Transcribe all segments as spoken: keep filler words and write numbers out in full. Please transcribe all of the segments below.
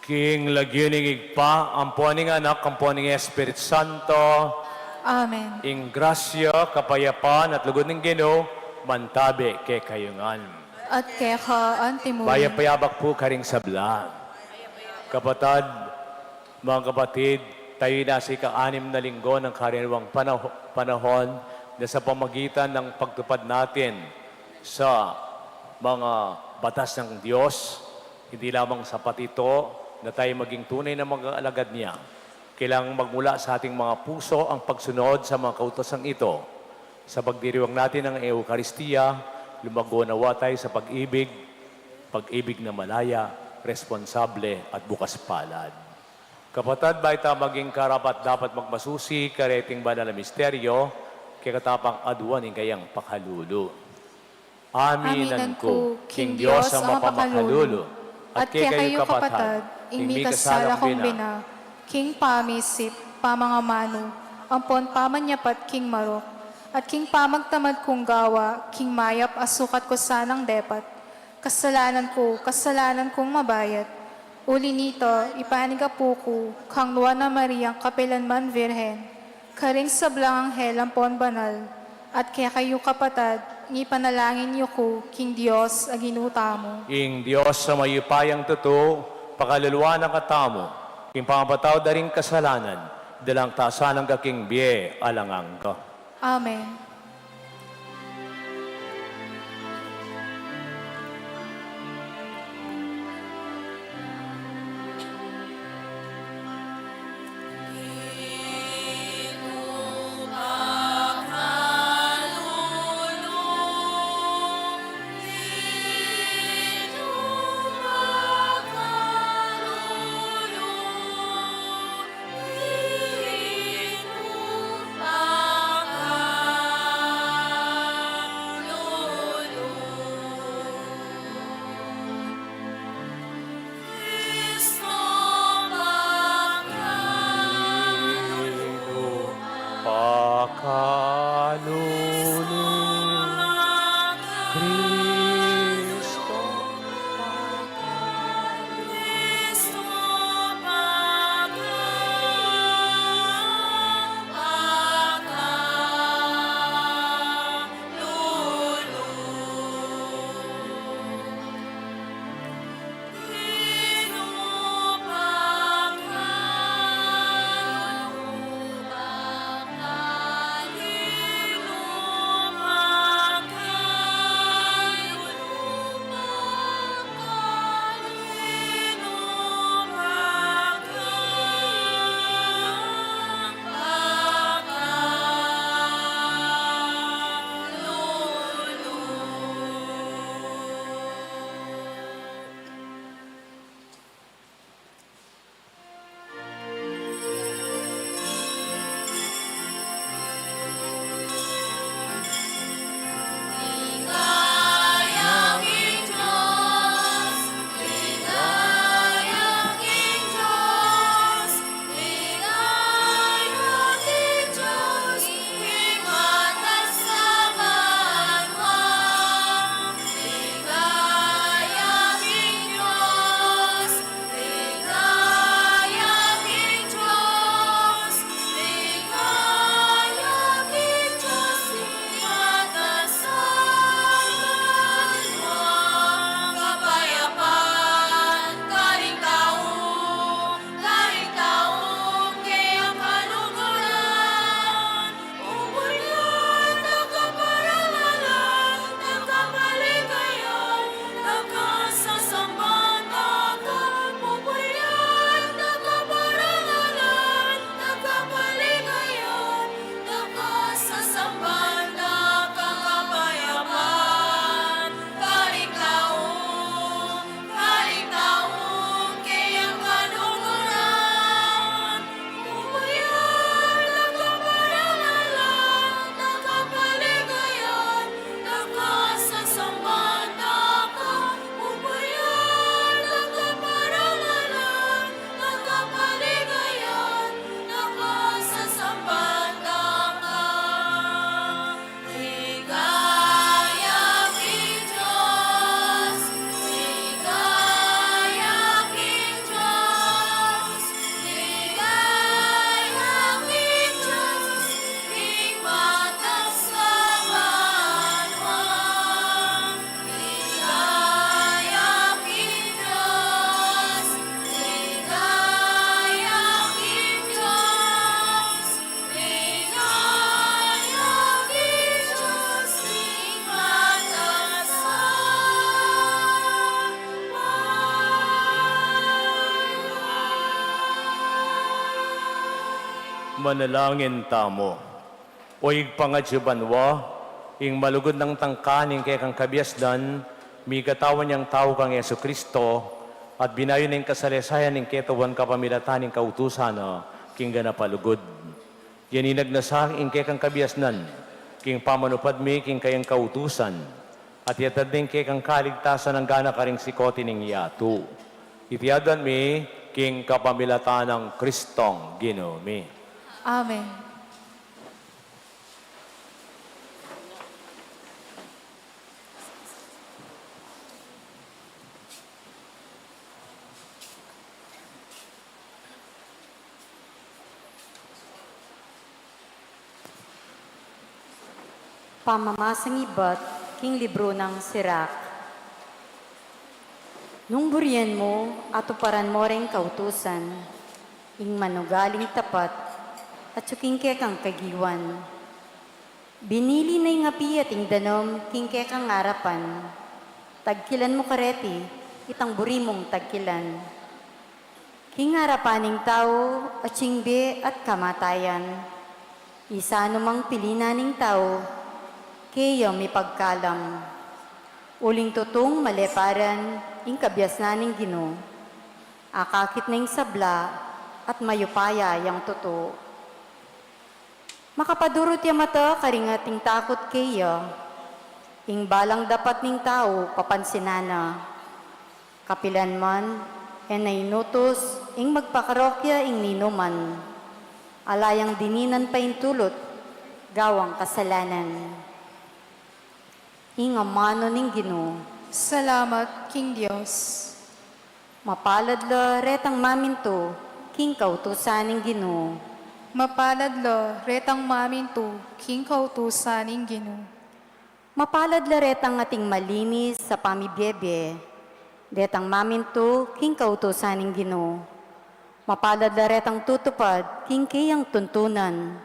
King lagyu ning Ibpa, ampo ning Anak, ampo ning Espiritu Santo. Amen. Ing grasya, kapayapan, at lugud ning Ginu, mantabe kekayu ngan. At keka antimu rin. Mayap a yabak pu karing sabla. Kapatad, mga kapatid, tayu na sa ika-anim na linggo ng karaniwang panaho-, panahon na sa pamagitan ng pagtupad natin sa mga batas ng Diyos, hindi lamang sapat ito na tayo maging tunay na mag-aalagad niya. Kailangang magmula sa ating mga puso ang pagsunod sa mga kautosang ito. Sa pagdiriwang natin ng Eukaristia, lumago nawa tayo sa pag-ibig, pag-ibig na malaya, responsable, at bukas palad. Kapatad, bayu ta maging karapat-dapat magmasusi kareting banal a misteryo, kekatapang aduan ing kayang pakalulu. Aminan ku king Dios a mapakalulu, at kekayu kapatad, ing mikasala kung bina, king pamisip, pamangamanu, ampon pamanyapat king marok, at king pamagtamad kung gawa, king mayap a sukat ku sanang depat. Kasalanan ku, kasalanan kung mabayat. Uli nito, ipanyawad ku kang Nuan a Mariang kapilanman Virgen, karing sablang anghel ampon banal, at kekayu kapatad, ipanalangin yu ku king Dios a Ginu tamu. Ing Dios a mayupayang tutu, pakaluluan na katamu, king pamapatawad da ring kasalanan, idala na katamu king bie alang angga. Amen. Manalangin tamu. O Ibpa, atiu ka banua, ing malugud nang tangka ning kekang kabiasnan, mikatawan yang tau kang Jesucristo, at binayu na ing kasalesayan ning ketauan kapamilatan ning kautusan na king ganap a lugud. Yaninag na sa ing kekang kabiasnan, king pamanupad mi king kayang kautusan, at yatad na ing kekang kaligtasan angga na karing sikut ning yatu. Iti adwan mi king kapamilatan nang Kristong Ginu mi. Amen. Pamamasang ibat king libru nang Sirak. Nung burian mu, atuparan mu ring kautusan, ing manugaling tapat, at king kekang kagiwan. Binili na ing api at ing danum king kekang arapan. Tagkilan mu kareti itang buri mung tagkilan. King arapan ning tau, atiu ing bie at kamatayan. Isa nu mang pili na ning tau, keya mipagkalam. Uling tutung maleparan ing kabiasnan ning Ginu. Akakit na ing sabla at mayupaya yang tutu. Makapadurut ya mata karing ating takut keya. Ing balang dapat ning tau papansinan na. Kapilan man, e na inutus ing magpakarokya ing ninuman. Ala yang dininan paintulut, gawang kasalanan. Ing amanu ning Ginu. Salamat king Dios. Mapalad la retang mamintu king kautusan ning Ginu. Mapalad la retang mamintu king kautusan ning Ginu. Mapalad la retang ating malinis a pamibiebie, detang mamintu king kautusan ning Ginu. Mapalad la retang tutupad king keyang tuntunan,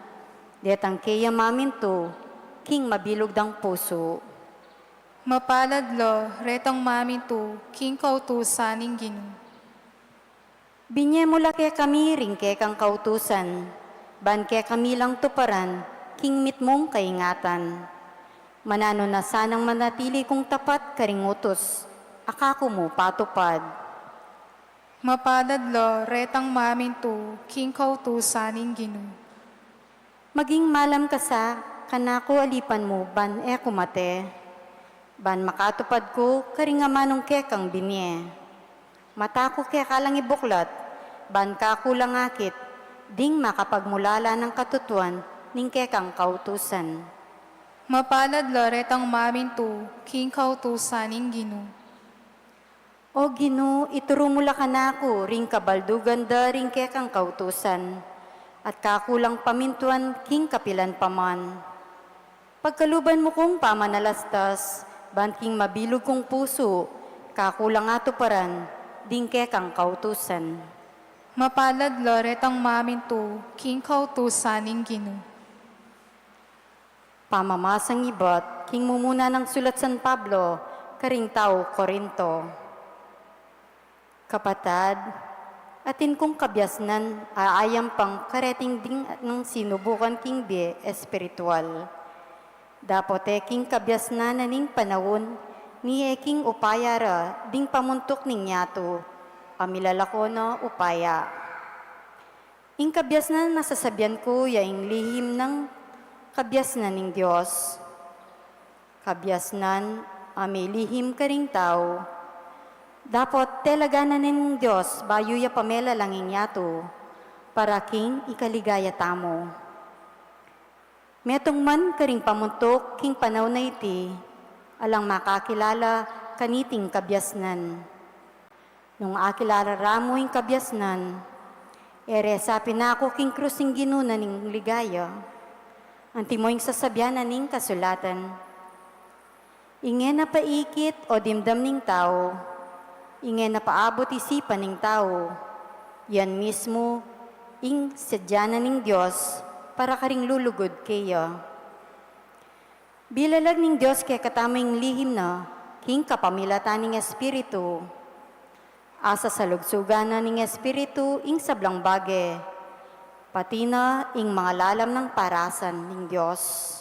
detang keya mamintu king mabilug dang pusu. Mapalad la retang mamintu king kautusan ning Ginu. Binie mu la kekami ring kekang kautusan, ban kekami lang tuparan king mitmung kaingatan. Mananu na sanang manatili kung tapat karing utus a kaku mu patupad. Mapalad la retang mamintu king kautusan ning Ginu. Maging malam ka sa kanaku, alipan mu, ban e ku mate, ban makatupad ku karing amanung kekang binie. Mata ku keka lang ibuklat, ban kaku lang akit ding makapagmulala nang katutuan ning kekang kautusan. Mapalad la retang mamintu king kautusan ning Ginu. O Ginu, ituru mu la kanaku ring kabaldugan da ring kekang kautusan, at kaku lang pamintuan king kapilan pa man. Pagkaluban mu kung pamanalastas, ban king mabilug kung pusu, kaku lang atuparan ding kekang kautusan. Mapalad la retang mamintu king kautusan ning Ginu. Pamamasang ibat king mumuna nang sulat San Pablo karing tau Corinto. Kapatad, atin kung kabiasnan a ayam pang kareting ding nang sinubukan king bie espiritual. Dapot e king kabiasnan na ning panaun, ni e king upaya ra ding pamuntuk ning yatu a milalako na upaya. Ing kabiasnan a sasabian ku ya ing lihim nang kabiasnan ning Dios. Kabiasnan a milihim karing tau. Dapot telaganan ning Dios bayu ya pamelalang ing yatu para king ikaligaya tamu. Metung man karing pamuntuk king panaun a iti, alang makakilala kaniting kabiasnan. Nung akilala ra mu ing kabiasnan, e re sapin aku king krus ning Ginu na ning ligaya. Antimo ing sasabian na ning kasulatan. Ing e na paikit o dimdam ning tau, ing e na paabut isipan ning tau, yan mismu ing sadya na ning Dios para karing lulugud keya. Bilalag ning Dios kekatamu ing lihim na king kapamilatan ning Espiritu. Asasalugsugan na ning Espiritu ing sablang bage. Pati na ing mangalalam nang parasan ning Dios.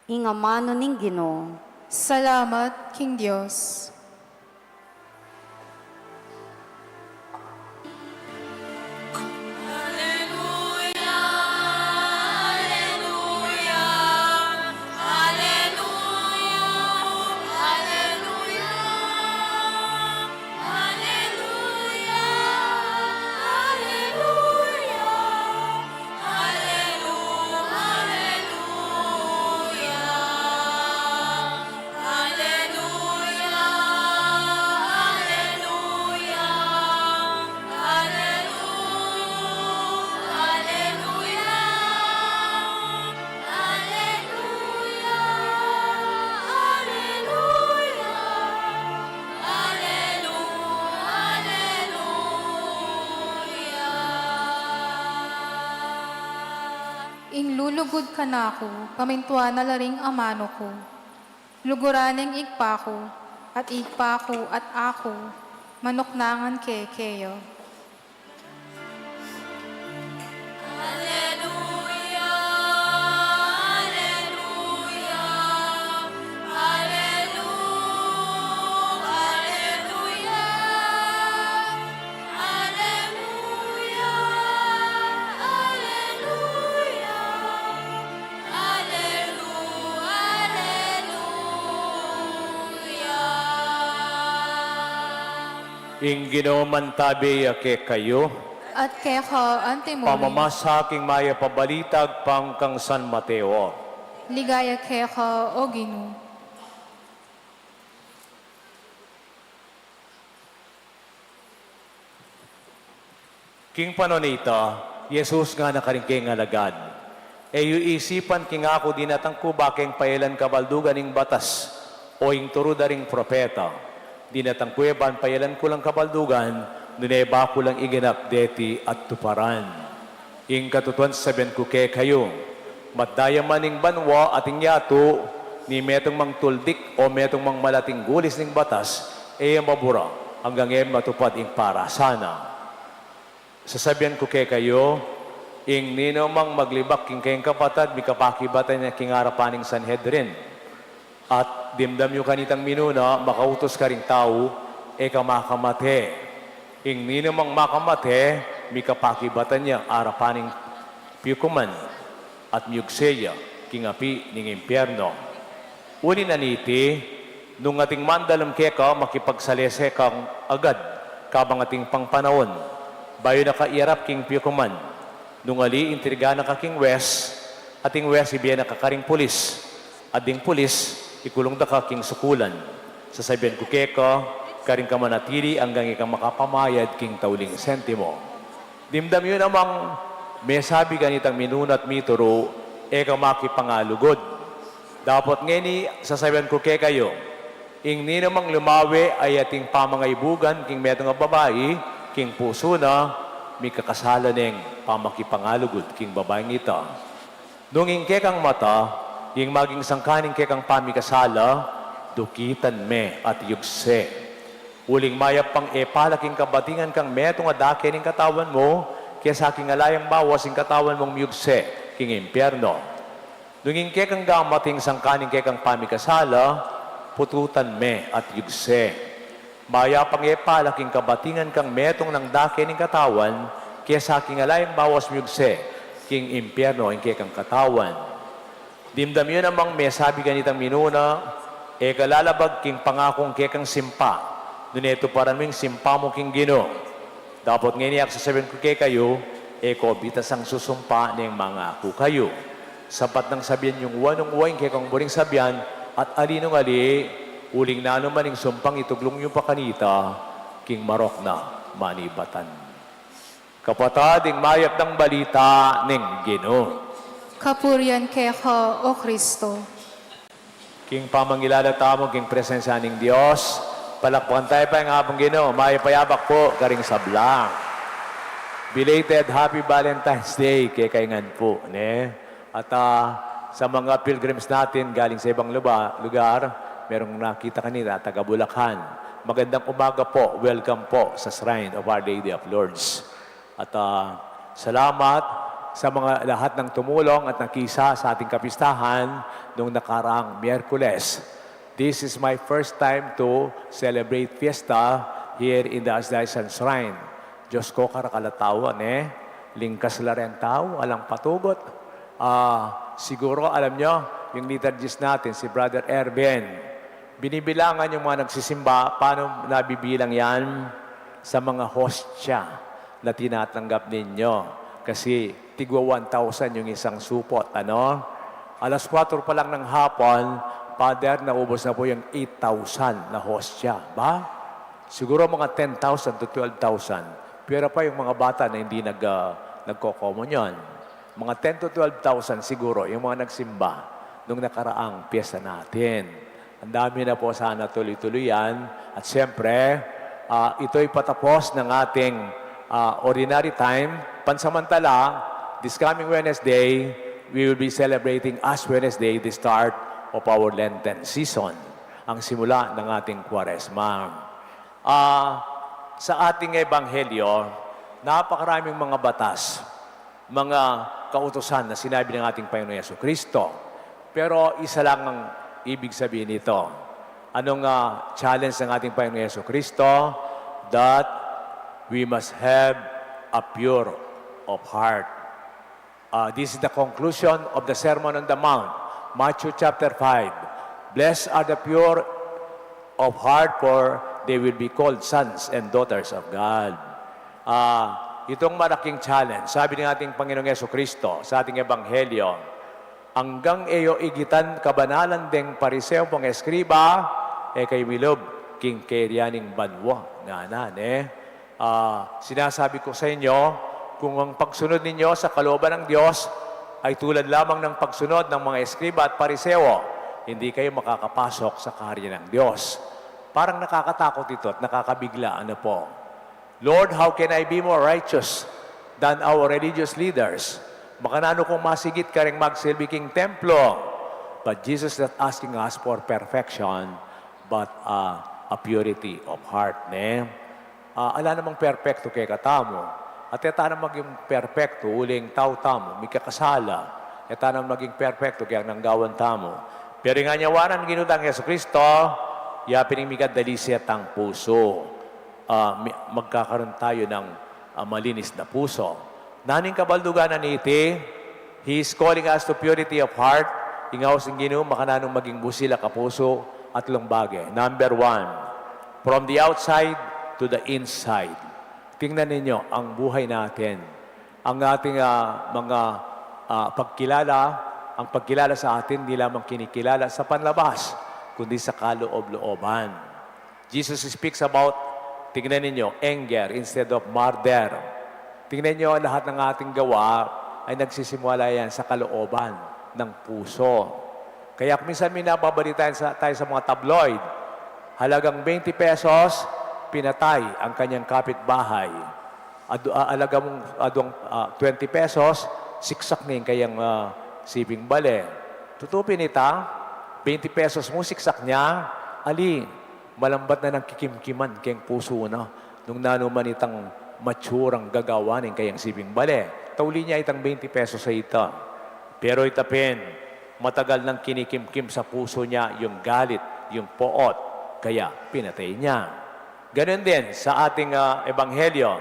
Ing amanu ning Ginu. Salamat king Dios. Ing lulugud kanaku, pamintuan na la ring amanu ku. Luguran ing Ibpa ku, at Ibpa ku at aku, manuknangan ke keya. Ing Ginu mantabe ya kekayu. At keka antimurin. Pamamasa king mayap a balita agpang kang San Mateo. Ligaya keka, O Ginu. King panaun a ita, i Jesus ngana karing kayang alagad, E yu isipan king aku dinatang ku bakeng payalan kabaldugan ing batas o ing turu da ring propeta. Dinatang ku e ban payalan ku lang kabaldugan, nune ba ku lang iganap deti at tuparan. Ing katutuan sasabian ku kekayu, matda ya man ing banua at ing yatu, ni metung mang tuldik o metung mang malating gulis ning batas, e ya mabura anggang e matupad ing parasan na. Sasabian ku kekayu, ing ninumang maglibak king kayang kapatad, mikapakibatan ya king arapan ning Sanhedrin. At dimdam yu kanitang minuna, makautus karing tau, e ka makamate. Ing ninumang makamate, mikapakibatan ya arapan ning piyukuman, at miyugse ya king api ning impierno. Uli na niti, nung ating mandalum keka, makipagsalese kang agad, kabang ating pang panaun, bayu na ka iarap king piyukuman. Nung ali, intriga na ka king wes, at ing wes ibie na ka karing pulis, at ding pulis ikulung da ka king sukulan. Sasabian ku keka, karing ka manatili anggang e ka makapamayad king tauling sentimo. Dimdam yu namang mesabi kanitang minuna at mituru, e ka makipangalugud. Dapot ngeni, sasabian ku kekayu, ing ninumang lumawe a ating pamangaibugan king metung a babai king pusu na, mikakasala neng pamakipangalugud king babaing ita. Nung ing kekang mata, ing maging sangkan ning kekang pamikasala, dukitan me at yugse. Uling mayap pang e pala king kabatingan kang metung a dake ning katawan mu, kesa king ala yang bawas ing katawan mung miyugse king impierno. Nung ing kekang gamat ing sangkan ning kekang pamikasala, pututan me at yugse. Mayap pang e pala king kabatingan kang metung nang dake ning katawan, kesa king ala yang bawas miyugse king impierno ing kekang katawan. Dimdam yu namang mesabi kanitang minuna, e ka lalabag king pangakung kekang simpa, nune tuparan mu ing simpa mu king Ginu. Dapot ngeni, sasabian ku kekayu, e ko bitasang susumpa neng mangaku kayu. Sapat nang sabian yung wa nung wa ing kekang buring sabian, at ali nung ali, uling nanu man ing sumpang ituglung yu pa kanita, king marok na manibatan. Kapatad, ing mayap nang balita ning Ginu. Kapurian keka, O Kristo. King pamangilala tamu king presensya ning Dios, palakpakan tamu pa ing Apung Ginu. Mayap a yabak pu karing sabla. Belated Happy Valentine's Day kekayu ngan pu, ne? At, ah, sa mga pilgrims natin galing sa ibang luba-, lugar, merong nakita kanina, taga Bulacan. Magandang umaga po, welcome po sa Shrine of Our Lady of Lourdes. At, ah, Salamat sa mga lahat ng tumulong at nakisa sa ating kapistahan nung nakaraang Miyerkules. This is my first time to celebrate fiesta here in the Asdaisan Shrine. Diyos ko, karakal a tau, ne? Lingkas la reng tau, alang patugut. Ah, siguro, alam nyo, yung liturgist natin, si Brother Erben, binibilangan yung mga nagsisimba, paano nabibilang yan? Sa mga hostya na tinatanggap ninyo. Kasi tigwa one thousand yung isang supot, ano? Alas kwatro pa lang ng hapon, Father, naubos na po yung eight thousand na hostya. Ba? Siguro mga ten thousand to twelve thousand. Pero pa yung mga bata na hindi nag, ah, nagkokomunyon. Mga ten to twelve thousand siguro yung mga nagsimba nung nakaraang piyesta natin. Ang dami na po, sana tuloy-tuloy yan. At siyempre, ah, ito'y patapos ng ating, ah, ordinary time. Pansamantala, this coming Wednesday, we will be celebrating Ash Wednesday, the start of our Lenten season, ang simula ng ating Kwaresma. Ah, sa ating ebanghelyo, napakaraming mga batas, mga kautusan na sinabi ng ating Panginoong Yesu Kristo. Pero isa lang ang ibig sabihin nito. Anong, ah, challenge ng ating Panginoong Yesu Kristo? That we must have a pure of heart. Ah, this is the conclusion of the Sermon on the Mount, Matthew chapter five. "Blessed are the pure of heart, for they will be called sons and daughters of God." Ah, itong malaking challenge, sabi ng ating Panginoong Yesu Kristo sa ating Ebanghelyo, "Anggang e yu igitan kabanalan deng Pariseo ampong eskriba, e kayu milub king kayarian ning banua," ngana, ne? Ah, sinasabi ko sa inyo, kung ang pagsunod ninyo sa kalooban ng Diyos ay tulad lamang ng pagsunod ng mga eskriba at Pariseo, hindi kayo makakapasok sa kaharian ng Diyos. Parang nakakatakot ito at nakakabigla, ano po? "Lord, how can I be more righteous than our religious leaders? Makananu kung masigit kareng magsilbi king templo?" But Jesus not asking us for perfection, but, ah, a purity of heart, ne? Ah, ala namang perpekto kekatamu. At e ta nang maging perpekto uling tau tamu, mikakasala. E ta nang maging perpekto keng nanggawan tamu. Pero ing anyawan nang Ginu tang Jesucristo, ya pin ing mikadalise tang pusu. Ah, mi-, magkakaroon tayo ng, ah, malinis na puso. Nanu ing kabaldugan na niti? He is calling us to purity of heart. Ing aus ning Ginu, makananung maging busil a kapusu, atlung bage. Number one, from the outside to the inside. Tingnan ninyo ang buhay natin. Ang ating, ah, mga, ah, pagkilala, ang pagkilala sa atin, di lamang kinikilala sa panlabas, kundi sa kaloob-looban. Jesus speaks about, tingnan ninyo, anger instead of murder. Tingnan nyo, lahat ng ating gawa ay nagsisimula yan sa kalooban ng puso. Kaya minsan may nababalitaan sa, tayo sa mga tabloid, halagang twenty pesos, pinatay ang kanyang kapitbahay. Adu-, ah, alaga mung aduang, ah, twenty pesos, siksak ne ing kayang, ah, siping bale. Tutu pin ita, twenty pesos mu, siksak ne, ali, malambat na nang kikimkiman keng pusu na, nung nanu man itang matsurang gagawan ing kayang siping bale. Tauli ne itang twenty pesos a ita. Pero ita pin, matagal nang kinikimkim sa pusu ne yung galit, yung poot, kaya pinatay ne. Ganun din sa ating, ah, ebanghelyo,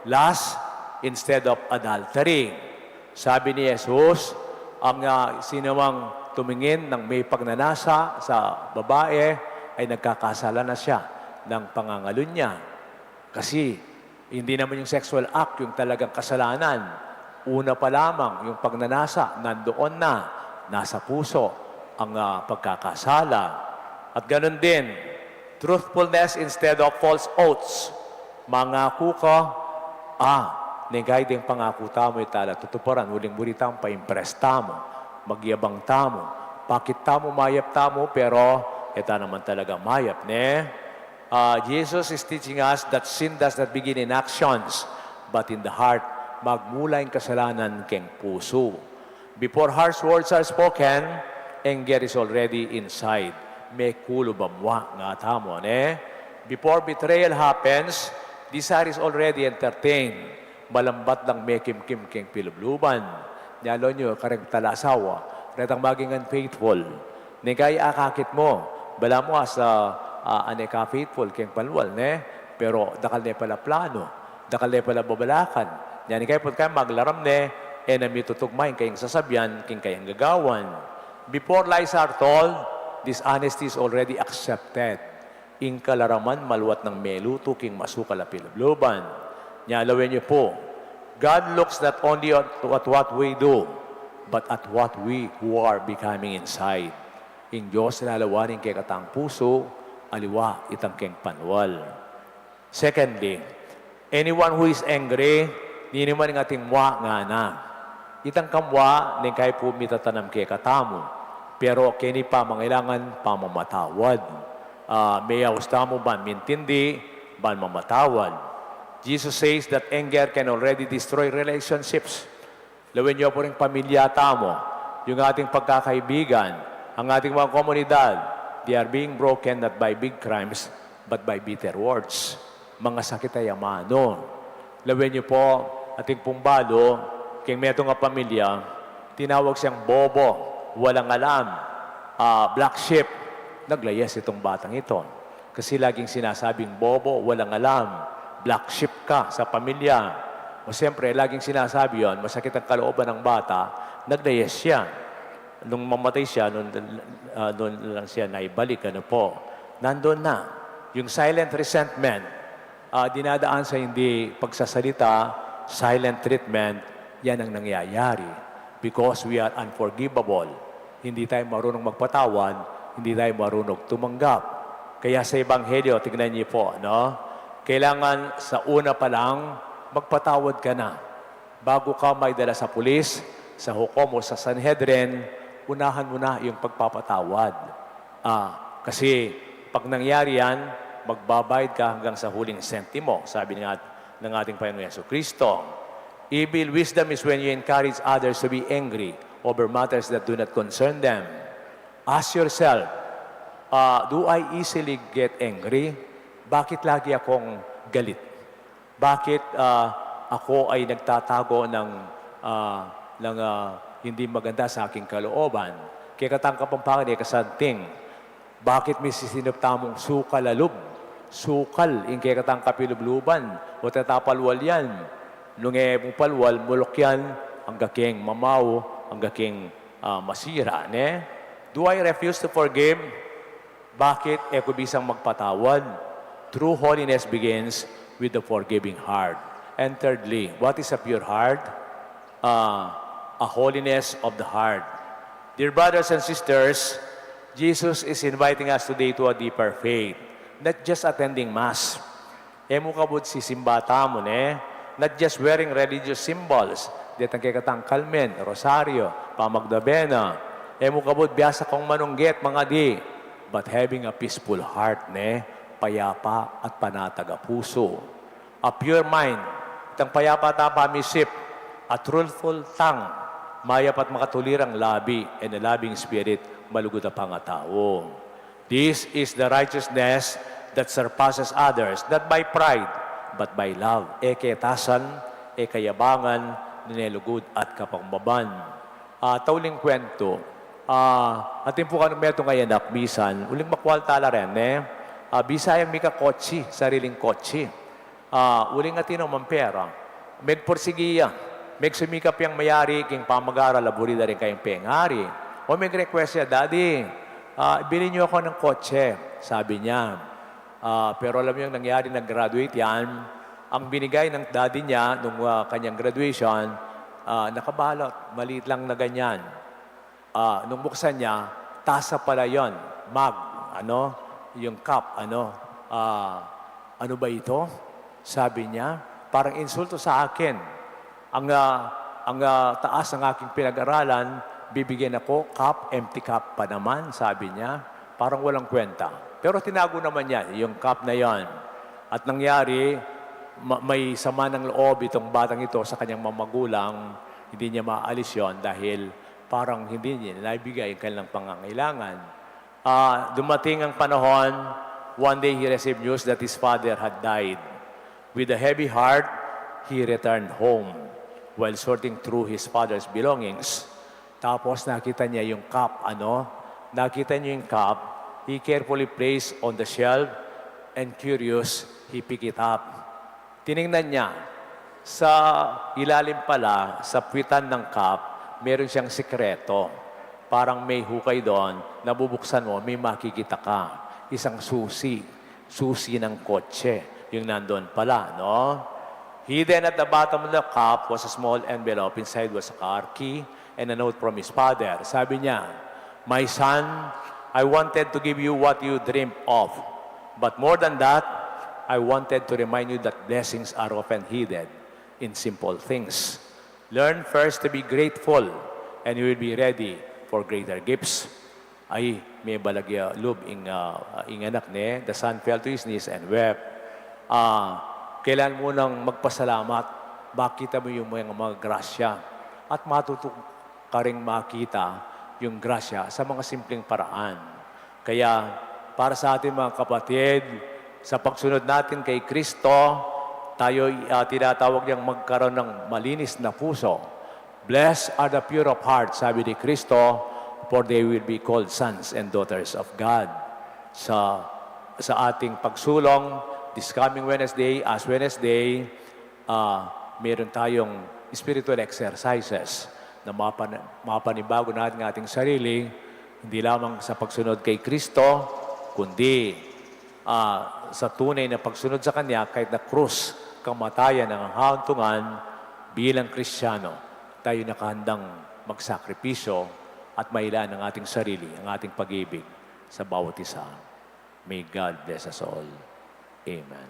lust instead of adultery. Sabi ni Jesus, ang, ah, sinumang tumingin ng may pagnanasa sa babae ay nagkakasala na siya ng pangangalunya. Kasi hindi naman yung sexual act yung talagang kasalanan. Una pa lamang, yung pagnanasa, nandoon na, nasa puso ang, ah, pagkakasala. At ganun din, truthfulness instead of false oaths. Mangaku ka, ah, neng kaya deng pangaku tamu, e ta la tutuparan, uling buri tamu pa-impress tamu, magyabang tamu, pakit tamu, mayap tamu, pero e ta naman talaga mayap, ne? Ah, Jesus is teaching us that sin does not begin in actions, but in the heart. Magmula ing kasalanan keng pusu. Before harsh words are spoken, anger is already inside. Mekuluban wa, nga tamu, ne? Before betrayal happens, desire is already entertained. Malambat lang mekimkim keng pilubluban. Nyalo nyo, kareng talasawa, retang maging unfaithful. Neng kai akakit mu, balamu as a, ah, ane ka faithful keng panual ne, pero dakal ne pala plano, dakal ne pala babalakan. Neng kai pung kai maglaram ne, e na mitutugma ing kayang sasabian keng kayang gagawan. Before lies are told, dishonesty is already accepted. Ing kalaraman maluat nang melutu king masukal a pilubluban. Nya lawen yu pu, God looks not only at, at what we do, but at what we who are becoming inside. Ing Dios lalawan ing kekatang pusu, aliwa itang keng panual. Secondly, anyone who is angry, ninu man ing ating mua ngana. Itang kamua, neng kai pu mitatanam kekatamu. Pero keni pamangailangan pamamatawad. Ah, meyaus tamu ban mintindi, ban mamatawad. Jesus says that anger can already destroy relationships. Lawen yu pu ring pamilya tamu, yung ating pagkakaibigan, ang ating mga komunidad, they are being broken not by big crimes, but by bitter words. Mga sakit a amanu. Lawen yu pu, atin pung balu, keng metung a pamilya, tinawag siyang bobo, walang alam, ah, black sheep. Naglayas itung batang ito. Kasi laging sinasabing bobo, walang alam, black sheep ka sa pamilya. O siyempre, laging sinasabi yon, masakit ang kalooban ng bata, naglayas siya. Nung mamatay siya, nun, ah, nun lang siya naibalik, ano po. Nandun na. Yung silent resentment, ah, dinadaan sa hindi pagsasalita, silent treatment, yan ang nangyayari. Because we are unforgivable. Hindi tayo marunong magpatawad, hindi tayo marunong tumanggap. Kaya sa Ebanghelyo, tignan niyo po, no? Kailangan sa una pa lang, magpatawad ka na. Bago ka maidala sa pulis, sa hukom o sa Sanhedrin, unahan mo na yung pagpapatawad. Ah, kasi pag nangyari yan, magbabayad ka hanggang sa huling sentimo, sabi nga ng ating Panginoong Yesu Kristo. Evil wisdom is when you encourage others to be angry over matters that do not concern them. Ask yourself, ah, do I easily get angry? Bakit lagi akong galit? Bakit, ah, ako ay nagtatago ng, ah, ng, ah, hindi maganda sa aking kalooban? Kekatang Kapampangan, e kasanting. Bakit misisinup tamung sukal a lub? Sukal ing kekatang kapilubluban, o teta palwal yan. Nung e mu palwal, muluk yan, angga keng mamau, angga keng, ah, masira, ne? Do I refuse to forgive? Bakit e ku bisang magpatawad? True holiness begins with the forgiving heart. And thirdly, what is a pure heart? Ah, a holiness of the heart. Dear brothers and sisters, Jesus is inviting us today to a deeper faith, not just attending Mass. E mu kabud sisimba tamu, ne? Not just wearing religious symbols, detang kekatang kalmen, rosario, pamagdabena. E mu kabud biasa kung manungge at mangadi, but having a peaceful heart, ne? Payapa at panatag a pusu. A pure mind, itang payapa at pamisip, a truthful tongue, mayap at makatulirang labi, and a loving spirit, malugud a pangatau. This is the righteousness that surpasses others, not by pride, but by love. E ketasan, e kayabangan, nune lugud at kapambaban. Ah, tauling kuwentu. Ah, atin pu kanu metung a anak, bisan uling makwalta la rin, e. Ah, bisa yang mika kotse, sariling kotse. Ah, uling atin no mang pera, megpursigi ya, megsumikap yang mayari king pamag-aral a buri da ring kayang pengari. O megrequest ya, "Daddy, ah, bili niyo ako ng kotse," sabi niya. Ah, pero alam niyo yung nangyari, nag-graduate yan. Ang binigay ng daddy niya nung, ah, kanyang graduation, ah, nakabalot, maliit lang na ganyan. Ah, nung buksan niya, tasa pala yon, mug, ano, yung cup, ano, ah, "Ano ba ito?" sabi niya. "Parang insulto sa akin. Ang, ah, ang, ah, taas ng aking pinag-aralan, bibigyan ako cup, empty cup pa naman," sabi niya. "Parang walang kwenta." Pero tinago naman niya yung cup na yon. At nangyari, ma-, may sama ng loob itong batang ito sa kanyang mamagulang, hindi niya maalis yon dahil parang hindi niya naibigay ang kanilang pangangailangan. Ah, dumating ang panahon, one day he received news that his father had died. With a heavy heart, He returned home while sorting through his father's belongings. Tapos nakita niya yung cup, ano? Nakita niya yung cup. He carefully placed on the shelf and curious, he picked it up. Tiningnan niya, sa ilalim pala, sa puwitan ng cup, meron siyang sikreto. Parang may hukay doon, nabubuksan mo, may makikita ka. Isang susi, susi ng kotse, yung nandun pala, no? Hidden at the bottom of the cup was a small envelope. Inside was a car key and a note from his father. Sabi niya, "My son, I wanted to give you what you dreamed of. But more than that, I wanted to remind you that blessings are often hidden in simple things. Learn first to be grateful, and you will be ready for greater gifts." Ay, may balagya lub ing, ah, ing anak ne, the son fell to his knees and wept. Ah, kailangan mo nang magpasalamat, makita mo yung mga, mga grasya, at matuto ka ring makita yung grasya sa mga simpleng paraan. Kaya, para sa ating mga kapatid, sa pagsunod natin kay Kristo, tayo, ah, tinatawag niyang magkaroon ng malinis na puso. "Blessed are the pure of heart," sabi ni Kristo, "for they will be called sons and daughters of God." Sa, sa ating pagsulong, this coming Wednesday, Ash Wednesday, ah, meron tayong spiritual exercises na mapan-, mapanibago natin ang ating sarili, hindi lamang sa pagsunod kay Kristo, kundi, ah, sa tunay na pagsunod sa Kanya, kahit na krus, kamatayan, ang hangtungan, bilang Kristiyano, tayo nakahandang magsakripisyo at mailaan ang ating sarili, ang ating pag-ibig sa bawat isa. May God bless us all. Amen.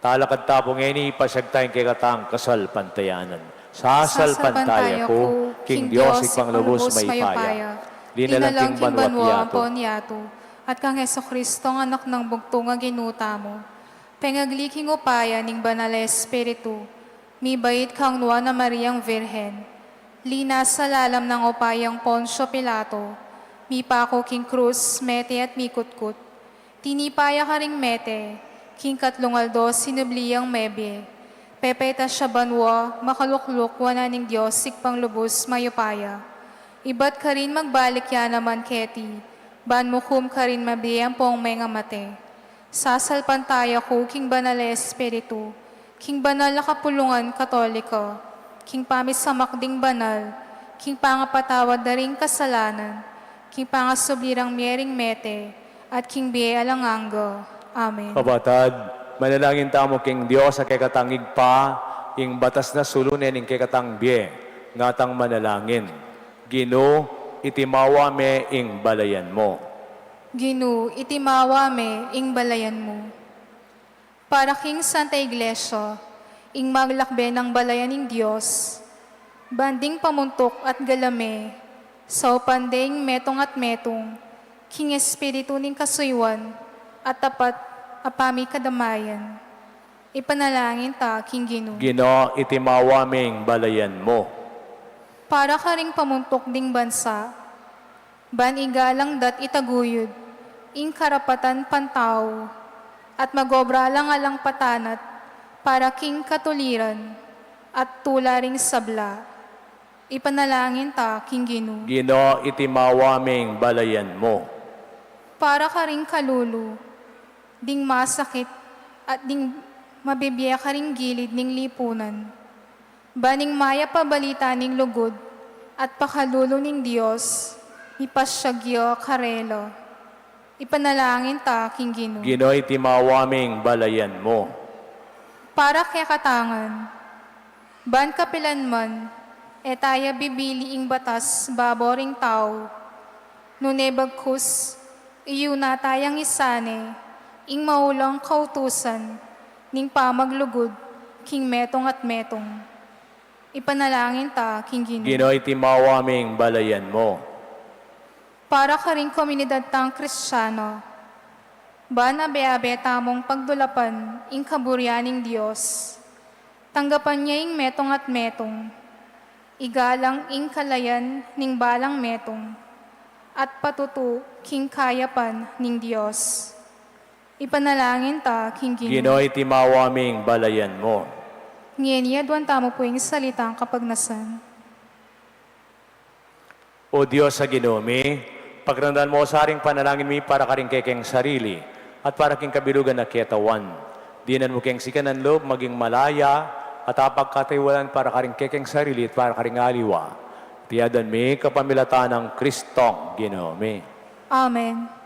Talakad ta pu ngeni, ipasyag taya ing kekatang kasalpantayanan. Sasalpantaya ku king Dios, Ibpang lubus mayupaya, linalang king banua ampon yatu, at kang Jesucristo, anak nang bugtung a Ginu tamu, pengagli king upaya ning Banal a Espiritu, mibait kang Nuan a Mariang Virgen, linasa lalam nang upayang Poncio Pilato, mipaku king krus, mete at mikutkut. Tinipa ya karing mete, king katlung aldo sinubli yang mebie. Pepaitas ya banua, makalukluk wanan ning Dios Ibpang lubus mayupaya. Ibat karin magbalik ya naman keti, ban mukum karin mabie ampong mengamate. Sasalpantaya ku king Banal a Espiritu, king banal a kapulungan Katolika, king pamisamak ding banal, king pangapatawad da ring kasalanan, king pangasubli rang mie ring mete, at king bie alang angga. Amen. Kapatad, manalangin tamu king Dios a kekatang Ibpa, ing batas na sulu ne ning kekatang bie, ngatang manalangin. Ginu, itimawa me ing balayan mu. Ginu, itimawa me ing balayan mu. Para king Santa Iglesia, ing maglakbe nang balayan ning Dios, ban ding pamuntuk at galame, saupan de ing metung at metung, king espiritu ning kasuyuan, at tapat a pamikadamayan. Ipanalangin ta king Ginu. Ginu, itimawa me ing balayan mu. Para karing pamuntuk ding bansa, ban igalang da't itaguyud ing karapatan pantau, at magobra lang alang patanat para king katuliran at tula ring sabla. Ipanalangin ta king Ginu. Ginu, itimawa me ing balayan mu. Para karing kalulu ding masakit at ding mabibie karing gilid ning lipunan, ban ing mayap a balita ning lugud at pakalulu ning Dios mipasyag ya karela. Ipanalangin ta king Ginu. Ginu, itimawa me ing balayan mu. Para kekatangan, ban kapilan man e taya bibili ing batas babo ring tau, nune bagkus, iyuna tayang isane ing maulang kautusan ning pamaglugud king metung at metung. Ipanalangin ta king Ginu. Ginu, itimawa me ing balayan mu. Para karing komunidad tang Kristiano, ban abe-abe tamung pagdulapan ing kaburian ning Dios, tanggapan ya ing metung at metung, igalang ing kalayan ning balang metung, at patutu king kayapan ning Dios. Ipanalangin ta king Ginu. Ginu, itimawa me ing balayan mu. Ngeni aduan tamu pu ing salitang kapagnasan. O Dios a Ginu mi, pakiramdaman mu sa ring panalangin mi para karing kekeng sarili at para king kabilugan na ketawan. Dinan mu keng sikanan lub maging malaya at apagkatiwalaan para karing kekeng sarili at para karing aliwa. Iti aduan mi kapamilatan nang Kristong Ginu mi. Amen.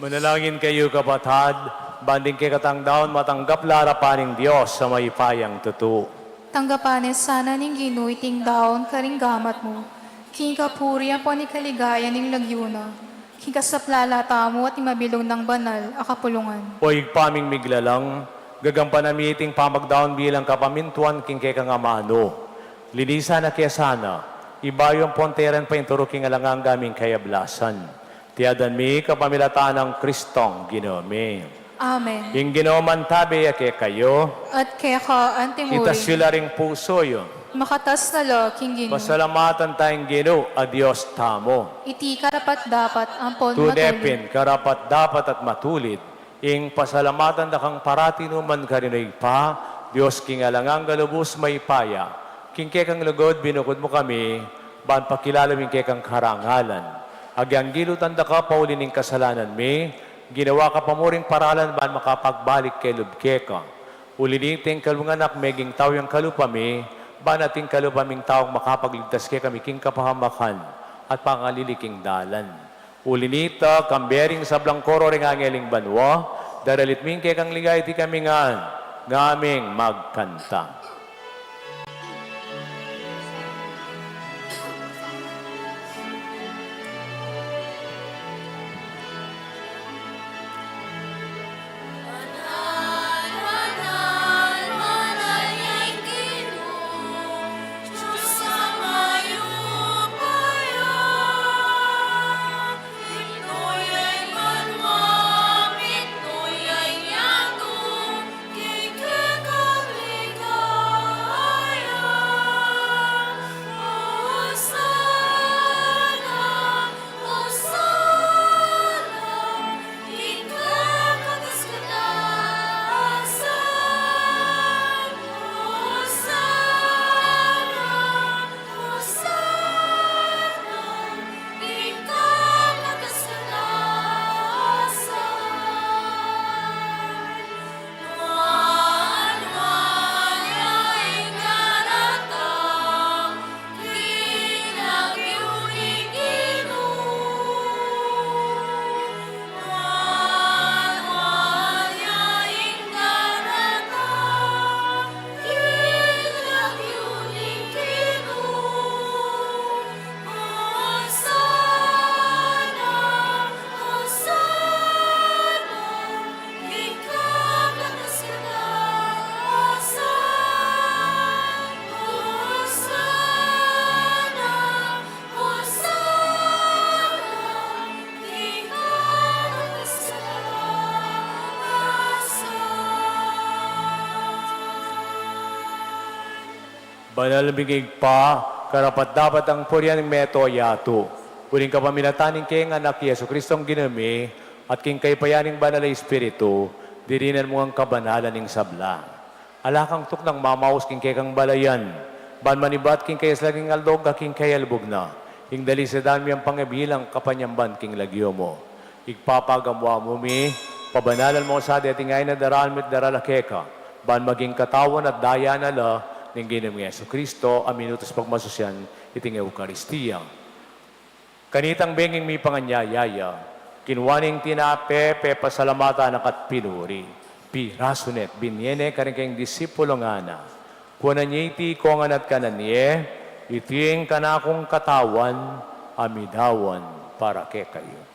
Manalangin kayu, kapatad, ban ding kekatang daun matanggap la arapan ning Dios a mayupayang tutu. Tanggapan na sana ning Ginu iting daun karing gamat mu, king kapurian ampon king kaligayan ning lagyu na, king kasaplalan tamu at ning mabilug nang banal a kapulungan. O Ibpa ming miglalang, gagampanan mi iting pamagdaun bilang kapamintuan king kekang amanu. Linisan na ke sana, ibayu ampon teran pa ing turu king alang angga ming kayablasan. Iti aduan mi kapamilatan nang Kristong Ginu mi. Amen. Ing Ginu mantabe ya kekayu. At keka antimurin. Itas yu la ring pusu yu. Makatas na la king Ginu. Pasalamatan taya ing Ginu a Dios tamu. Iti karapat-dapat ampon matulid. Tune pin karapat-dapat at matulid ing pasalamatan da kang parati nu man karin, O Ibpa, Dios king alang angga, lubus mayupaya. King kekang lugud binukud mu kami, ban pakilala mi ing kekang karangalan. Agyang gilutan da ka pauli ning kasalanan mi, ginawa ka pa mu ring paralan ban makapagbalik kelub keka. Uli niti ing kalub nang anak, meging tau yang kalupa mi, ban ating kalupa ming tau makapagligtas kekami king kapahamakan at pangalili king dalan. Uli nita, kambe ring sablang koro ring angel ning banua, daralit mi ing kekang ligaya, iti kami ngan, ngaming magkanta. Banal ming Ibpa, karapat-dapat nang purian ing mabilug a yatu, uling kapamilatan ning kayang Anak, Jesucristo a Ginu mi, at king kapayapan ning Banal a Espiritu, dirinan mu ngan kabanalan ing sabla. Ala kang tuknang mamaus king kekang balayan, ban manibat king kayaslagan ning aldo a king kayalbug na, ing dalise da ming pangabilang kapanyamban king lagyu mu. Ibpa, pagamuan mu mi, pabanalan mu sa deting ain a daral mi't daral a keka, ban maging katawan at daya na la ning Ginu ming Jesucristo a minutus pagmasusian iting Eukaristia. Kanitang bengi mipanganyaya ya, kinua ne ing tinape, pepasalamatan na ka't pinuri, pirasu ne't binie ne karing kayang disipulo ngana: Kuanan ye iti ikongan at kanan ye, iti ing kanakung katawan a midaun para kekayu.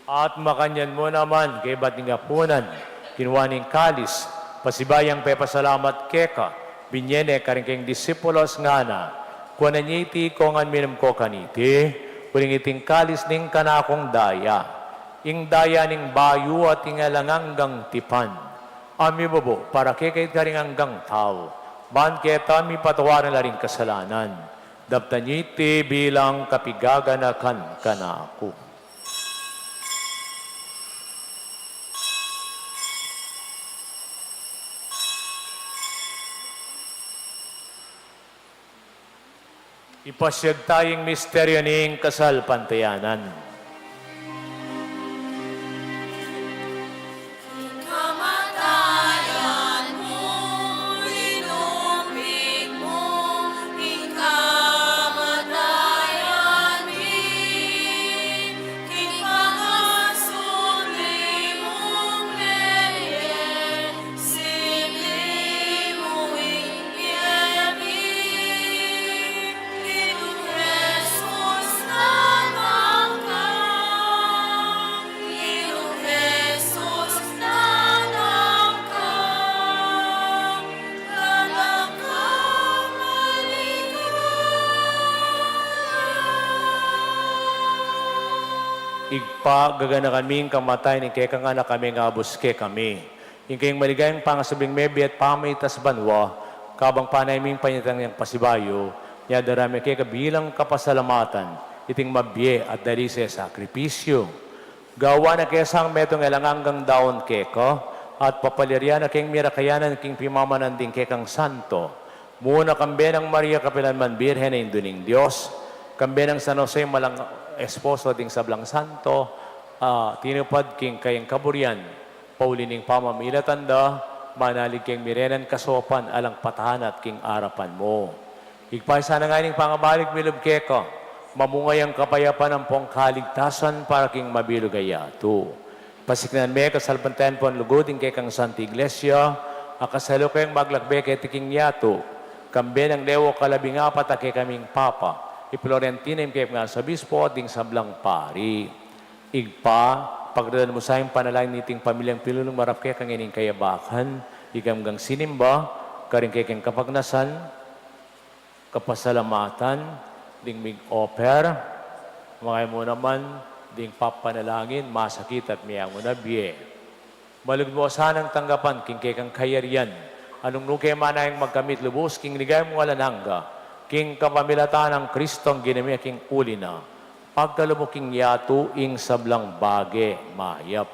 At makanyan mu naman, kaybat ning apunan, kinua ne ing kalis, pasibayu yang pepasalamat keka, binie ne karing kayang disipulos ngana: Kuanan ye iti ikongan, minum ko kaniti, uling iti ing kalis ning kanakung daya, ing daya ning bayu at ing alang anggang tipan, a mibubu para kekayu at karing anggang tau, ban keta mipatawad la ring kasalanan. Daptan ye iti bilang kapiganakan kanaku. Ipasiag taya ing misteryu ning kasalpantayanan. Ing kamatayan mu, inumpig mu, ing kamatayan mi, king pangasubli mung leye, sibli mu ing bie mi. Ginung Jesus, nanung ka? Ginung Jesus, nanung ka? Nanung ka maligaya? Ibpa, gaganakan mi ing kamatayan ning kekang Anak, a mengabus kekami. Ing kayang maligayang pangasubling mebie at pamita sa banua, kabang panayam ming panyatang yang pasibayu, inyadara mi keka bilang kapasalamatan iting mabie at dalise a sakripisyu. Gawan na ke sang metung alang anggang daun keka, at papaliran na keng mirakayanan king pimamanan ding kekang santo. Muna kambe nang Maria kapilan man Birhen a Indu ning Dios, kambe nang San Jose, malang esposo ding sablang santo, a tinupad king kayang kaburian, pauli ning pamamilatan da, manalig keng mirenan kasaupan alang patahanat king arapan mu. Ibpa, isang ngana ning pangabalik mi lub keka, mamunga yang kapayapan ampong kaligtasan para king mabilug a yatu. Pasiknan me kasalpantayan pon lugud ing kekang Santa Iglesia, a kasalukuyan maglakbe keti king yatu, kambe nang Leo kalabing apat a kekaming Papa, i Florentino ing kekang Arsobispo, at ding sablang pari. Ibpa, pagdalnan mu sa ing panalangin niting pamilyang pinulung marap keka ngening kayabakan, ing anggang sinimba, karing kekang kapagnasan, kapasalamatan, ding mig-offer, mangaymu naman, ding papanalangin, masakit at miyangu na bie. Malugud mu sanang tanggapan king kekang kayarian, a nung nuke man ing magkamit lubus king ligaya mung alang angga, king kapamilatan nang Kristong Ginu mi, a king uli na, pagkalub mu king yatu ing sablang bage mayap.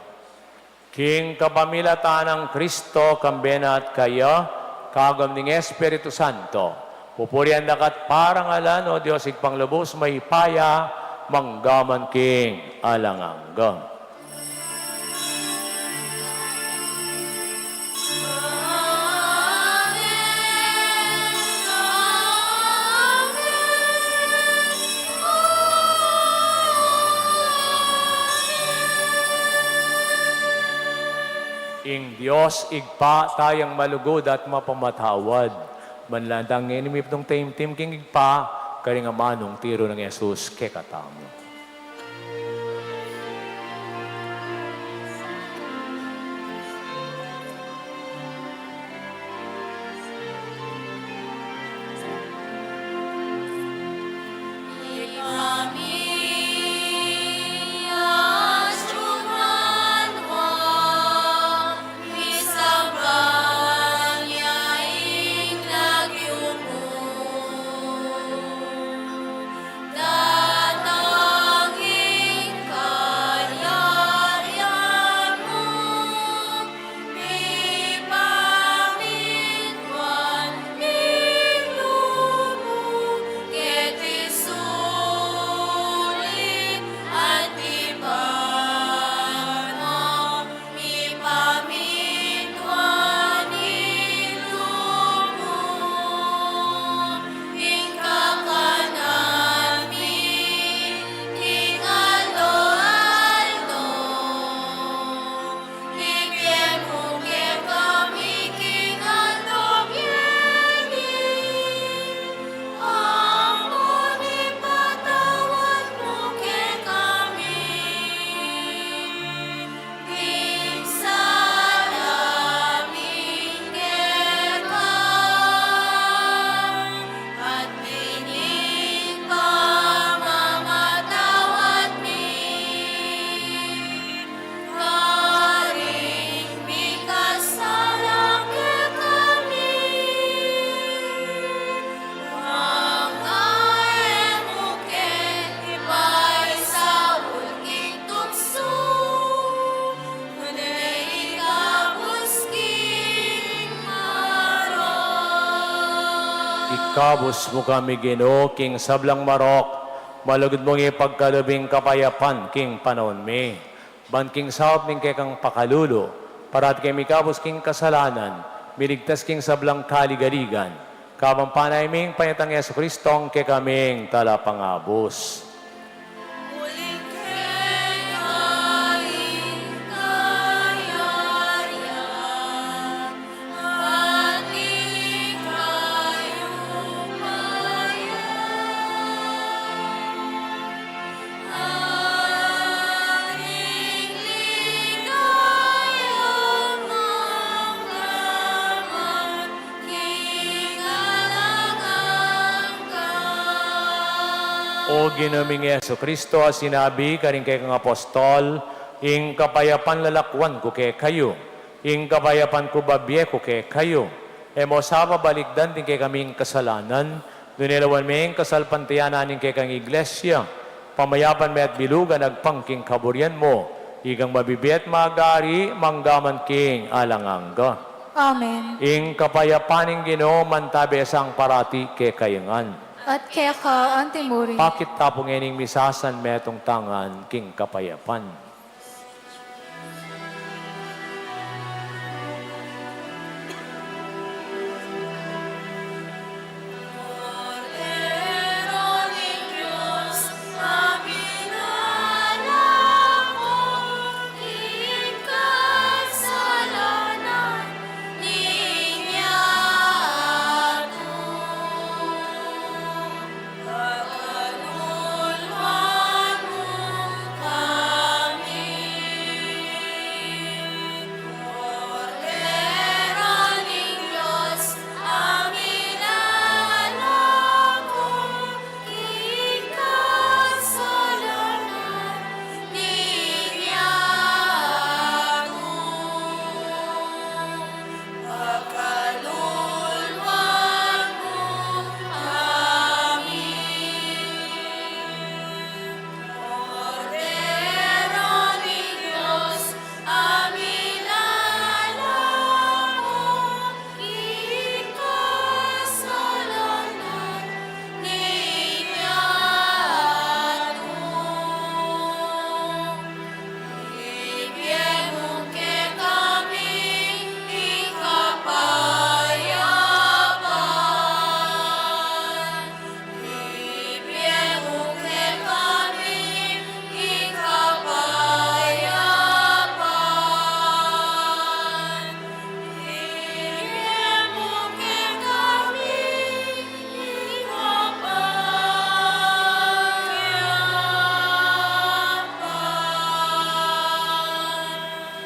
King kapamilatan nang Kristo, kambe na at kaya, kagum ning Espiritu Santo, pupurian da ka at parangalan, o Dios, Ibpang lubus mayupaya, mangga man king alang angga. Ing Dios Ibpa tayang malugud at mapamatawad, manlantang ngeni mipnung taimtim king Ibpa, karing amanung tiru nang Jesus kekatamu. Abus mu kami, Ginu, king sablang marok, malugud mung ipagkalub ing kapayapan king panaun mi. Ban king saup ning kekang pakalulu, parati kami mikabus king kasalanan, miligtas king sablang kaligaligan, kabang panayam ning panyatang Jesucristo, ing kekaming Talapangabus. O Ginu ming Jesucristo, a sinabi karing kekang apostol, ing kapayapan lalakwan ku kekayu, ing kapayapan ku bibie ku kekayu. E mu sa babalikdan ding kekaming kasalanan, nune lawan me ing kasalpantayanan ning kekang Iglesia, pamayapan me at bilugan agpang king kaburian mu, ikang mabibie at magari mangga man king alang angga. Amen. Ing kapayapan ning Ginu mantabe sa parati kekayu ngan. At keka antimurin. Pakit tapu ngening misasan metung tangan king kapayapan.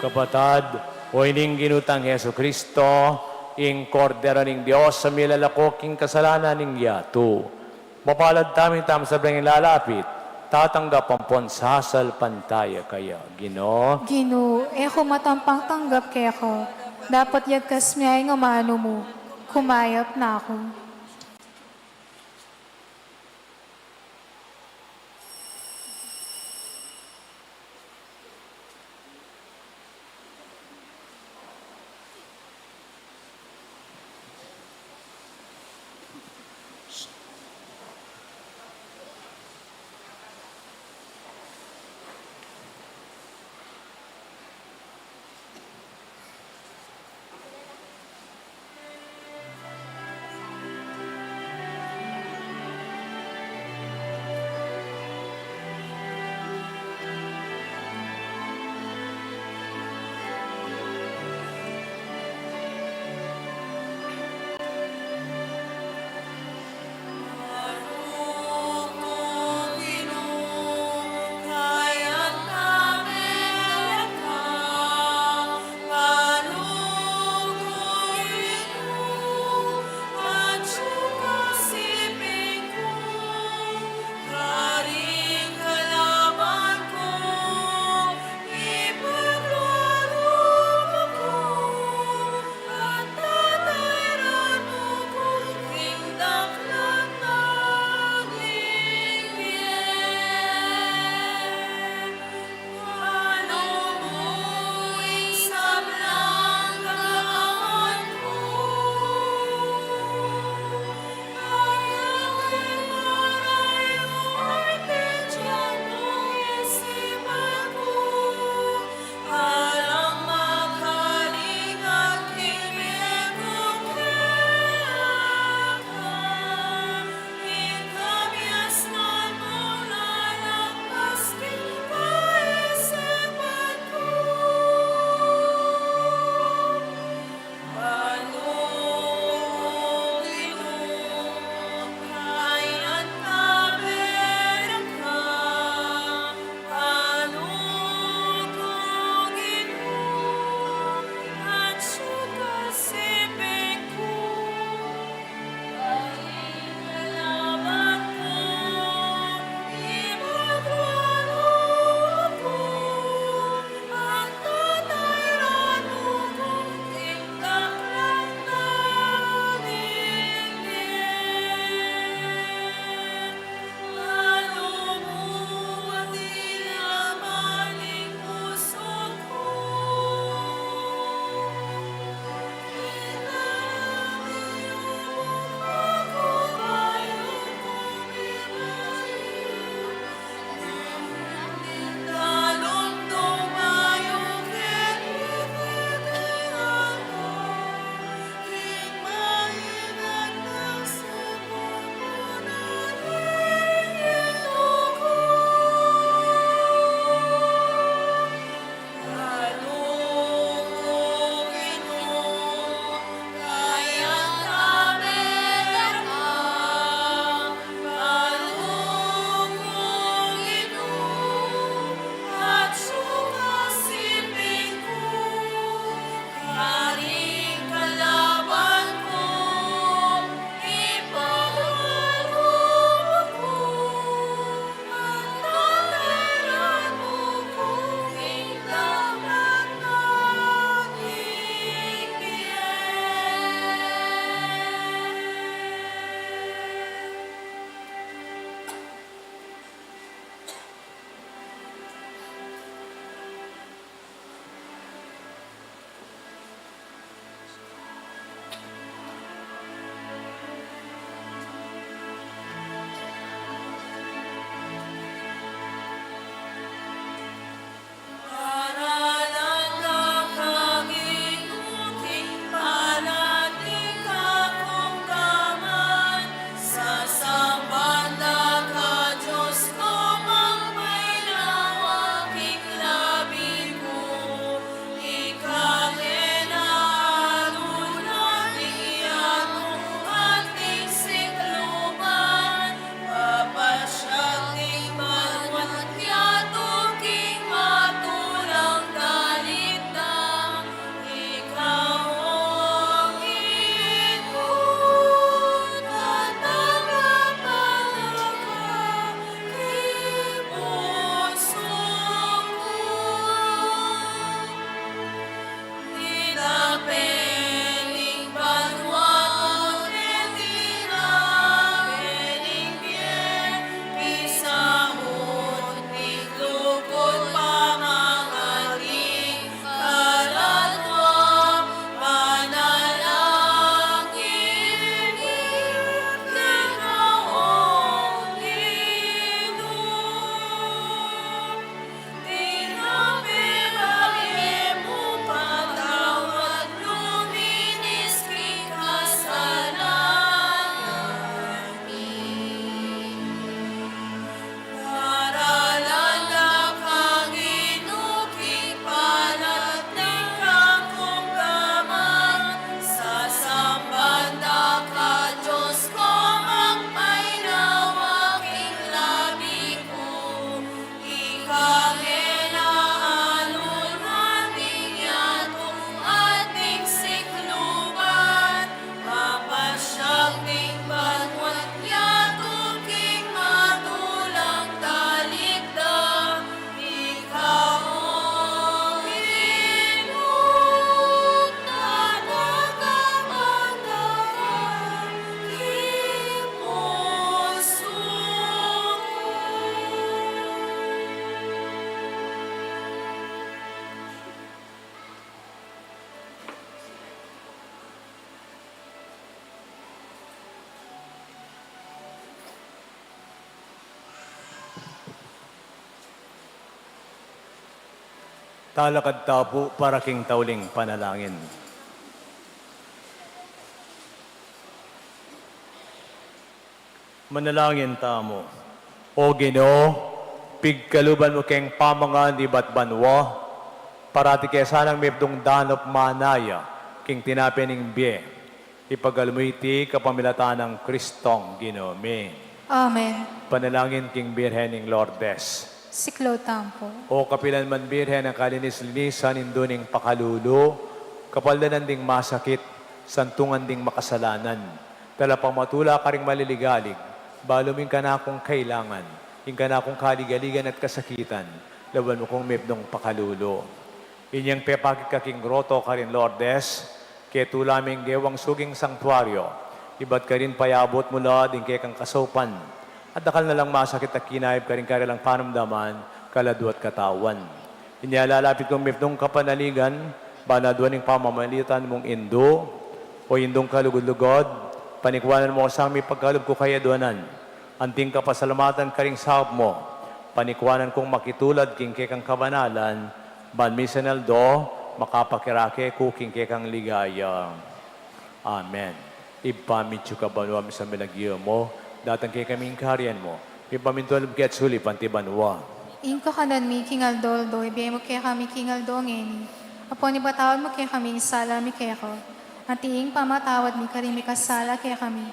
Kapatad, o ining Ginu tang Jesucristo, ing Kordero ning Dios, a milalako king kasalanan ning yatu. Mapalad tamu, tamu sablang lalapit, tatanggap ampon sasalpantaya kaya. Ginu. Ginu, e ku matampang tanggap keka, dapot yagkas mu ing amanu mu, kumayap na ku. Talakad ta pu para king tauling panalangin. Manalangin tamu. O Ginu, pigkaluban mu keng pamangan ibat banua, parati ke sanang mipdung danup manaya king tinape ning bie. Ipagalmu iti kapamilatan nang Kristong Ginu mi. Amen. Panalangin king Birhen ning Lourdes. Siklaud tamu pu. O kapilan man Birhen a kalinis-linisan, Indu ning pakalulu, kapaldanan ding masakit, santungan ding makasalanan, talapamatula karing maliligalig, balu ming kanakung kailangan, ing kanakung kaligaligan at kasakitan, lawan mu kung mipnung pakalulu. Inyang pepakit ka king groto karin Lourdes, ketula ming gewang suging sangtuaryo, ibat karin payabut mu la ding kekang kasaupan, at dakal na lang masakit a kinayap karing karelang panamdaman, kaladua at katawan. Inya lalapit kung mipnung kapanaligan, ban aduan ning pamamalitan mung Indu, o Indung kalugud-lugud, panikuanan mu sang mipagkalub ku kayaduanan. Anting kapasalamatan karing saup mu, panikuanan kung makitulad king kekang kabanalan, ban misan aldo makapakirake ku king kekang ligaya. Amen. Ibpa mi atsu ka banua, misamban ya ing lagyu mu, datang kekami ing kayarian mu, mipamintuan lub ke anti sulip anti banua. Ing kakanan mi king aldo-aldo ibie mu kekami king aldo ngeni, ampon ipatawad mu kekami ing sala mi keka, anti ing pamamatawad mi karing mikasala kekami.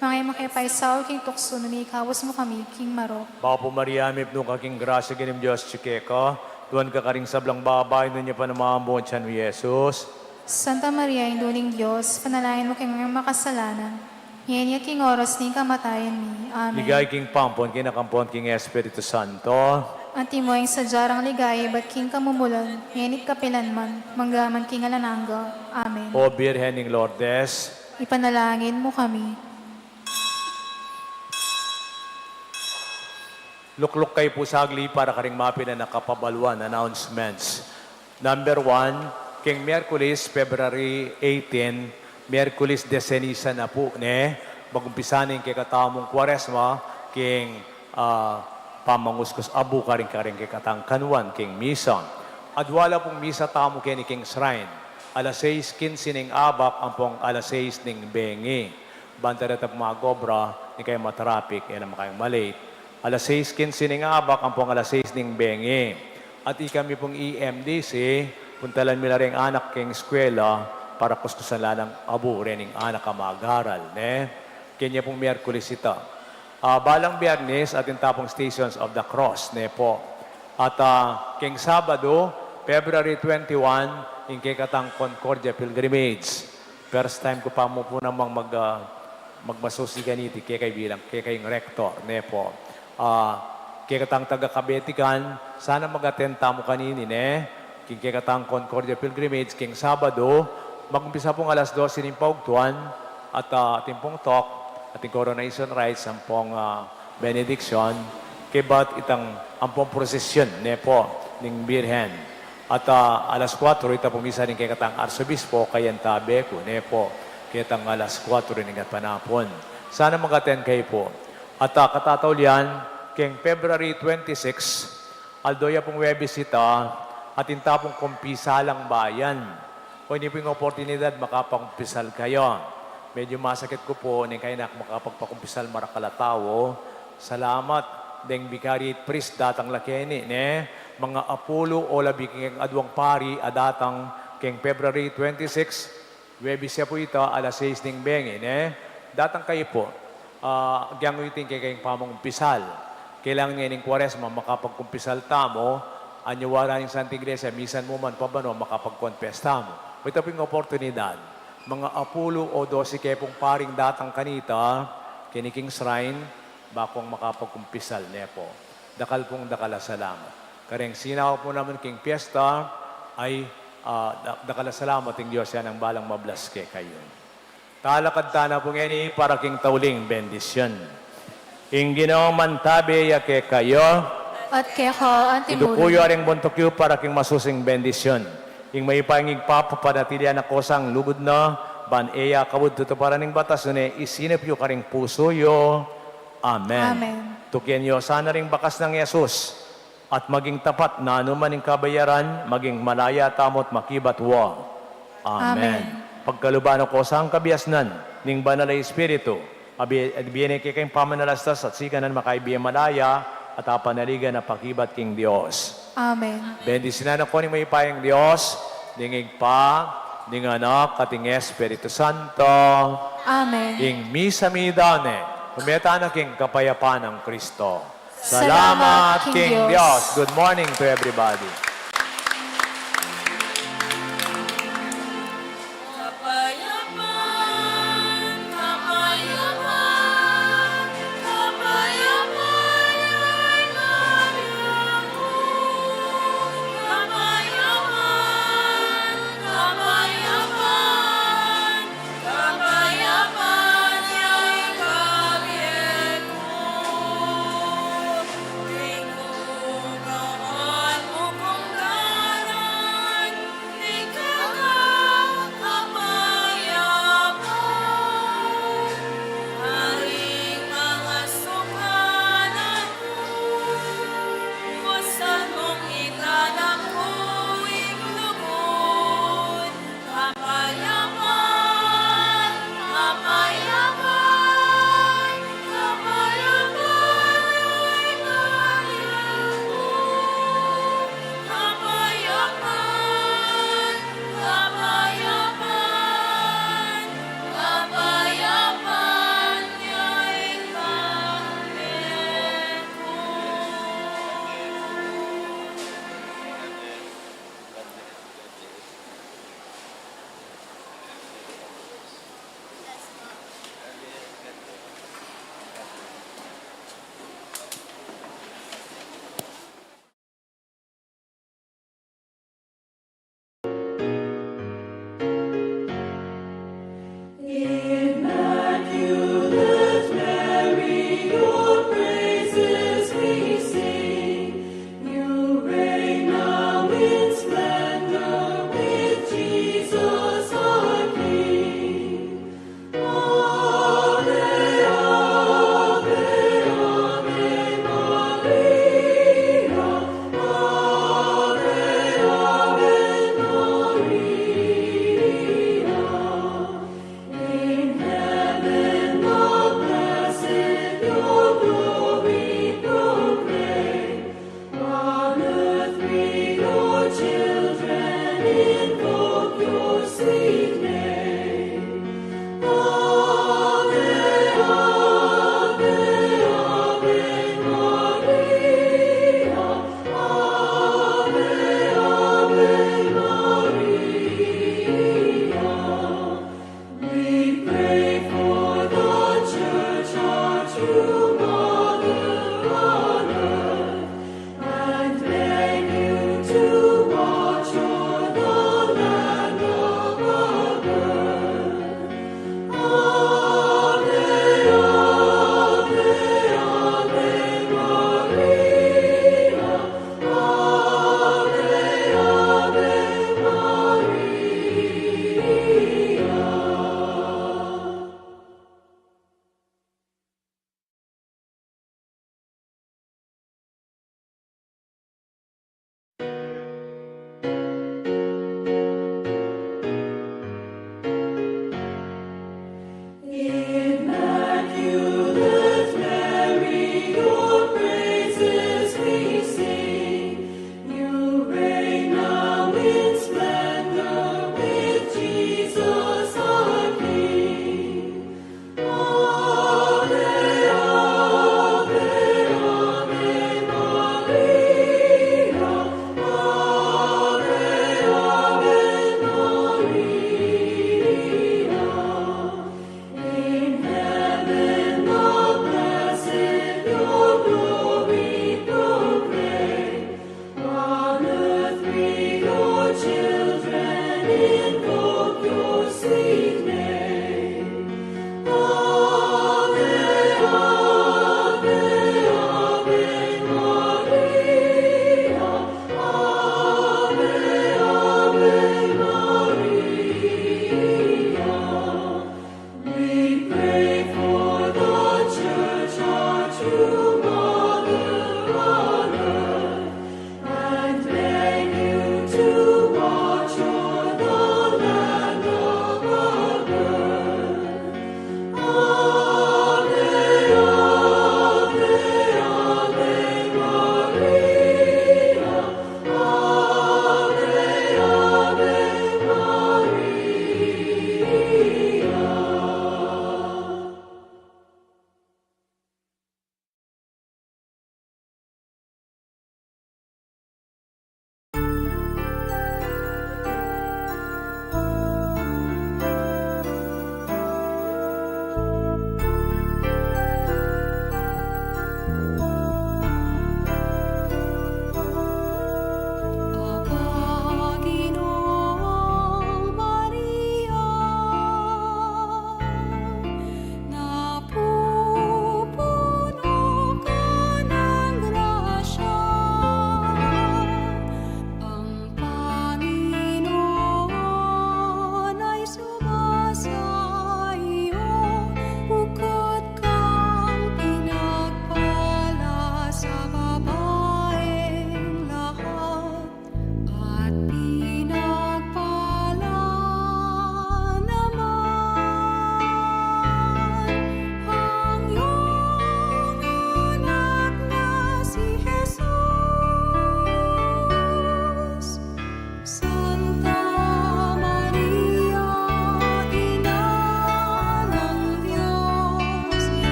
Manga e mu ke paisaul king tuksu, nune ikabus mu kami king marok. Bapu Maria, mipnu ka king grasya, ing Ginung Dios atsu keka, nuan ka karing sablang babai, nuan ya pa naman ing bunga ning tiyan mu, i Jesus. Santa Maria, Indu ning Dios, ipanalangin mu kaming makasalanan, ngeni at king oras ning kamatayan mi. Amen. Ligaya king Ibpa ampon king Anak ampon king Espiritu Santo. Antimo ing sadya rang ligaya ibat king kamumulan, ngeni at kapilan man, mangga man king alang angga. Amen. O Birhen ning Lourdes, ipanalangin mu kami. Lukluk kayu pu saglit para karing mapilan a kapabaluan, announcements. Number one, king Miyerkules, February eighteen, Miyerkules de Ceniza na pu, ne, magumpisa ne ing kekatamung Kuaresma king, ah, pamanguskus abu karing, karing kekatang kanuan king misa. Adua la pung misa tamu keni king shrine, alas seis kinse ning abak ampong alas seis ning bengi. Ban tala ta pung magobra, e kayu matrapik, e na makayang malate. Alas seis kinse ning abak ampong alas seis ning bengi. At ikami pung E M D C, puntalan mi la reng anak king eskwela para kuskusan la nang abu rening anak a mag-aral, ne? Kenya pung Miyerkules ita. Ah, balang Biyernes, atin ta pung Stations of the Cross, ne pu. At, ah, king Sabado, February twenty-one, ing kekatang Concordia Pilgrimage. First time ku pa mu pu namang mag, ah, magmasusi kaniti kekayu bilang, kekayung rector, ne pu. Ah, kekatang taga-Kabetikan, sana mag-attend tamu kanini, ne? King kekatang Concordia Pilgrimage, king Sabado, magumpisa pung alas dose ning paugtuan, at, ah, atin pung talk, atin coronation rites, ampong, ah, benediction, kebat itang ampong prosesyon, ne pu, ning Birhen. At, ah, alas kuwatro, ita pung misa ning kekatang arsobispo, kayang tabe ku, ne pu, ketang alas kuwatro ning gatpanapun. Sana mag-attend kayu pu. At, ah, katataulian, keng February twenty-six, aldo ya pung Huwebes ita, atin ta pung kumpisalang bayan. O, ini pung oportunidad makapagkumpisal kayu. Medyu masakit ku pu, ning kaynak makapagpakumpisal marakal a tau. Salamat, deng vicariate priest datang la keni, ne? Manga apulu o labi king aduang pari a datang keng February twenty-six, Huwebes ya pu ita, alas seis ning bengi, ne? Datang kayu pu. Ah, agyang yu iti ing kekayung pamangumpisal. Kailangan ngening Kuaresma makapagkumpisal tamu, anyawara ning Santa Iglesia, misan mu man pabanua makapag-confess tamu. Ita pu ing oportunidad. Manga apulu o dose ke pung paring datang kanita, keni king shrine, bakung makapagkumpisal, ne pu. Dakal pung dakal a salamat. Kareng sinaup mu naman king piyesta, ay, ah, da-, dakal a salamat, ing Dios ya nang balang mablas kekayu. Talakad ta na pu ngeni para king tauling bendisyun. Ing Ginu mantabe ya kekayu. At keka antimurin. Iduku yu reng buntuk yu para king masusing bendisyun. Ing mayupayang Ibpa, papanatilian na ko sa lugud na, ban e ya kabud tutuparan ing batas, nune isinup yu karing pusu yu. Amen. Amen. Tukian yu sana ring bakas nang Jesus. At maging tapat nanu man ing kabayaran, maging malaya tamu't makibat wa. Amen. Amen. Pagkalub na ku sa kabiasnan ning Banal a Espiritu, a bie-, a bie ne kekayung pamanalastas at sikanan makaibie malaya at apanaligan a pakibat king Dios. Amen. Bendisyunan na kayu ning mayupayang Dios, ning Ibpa, ning Anak, at ning Espiritu Santo. Amen. Ing misa meyari ne, ume tana king kapayapan nang Kristo. Salamat king Dios. Good morning to everybody.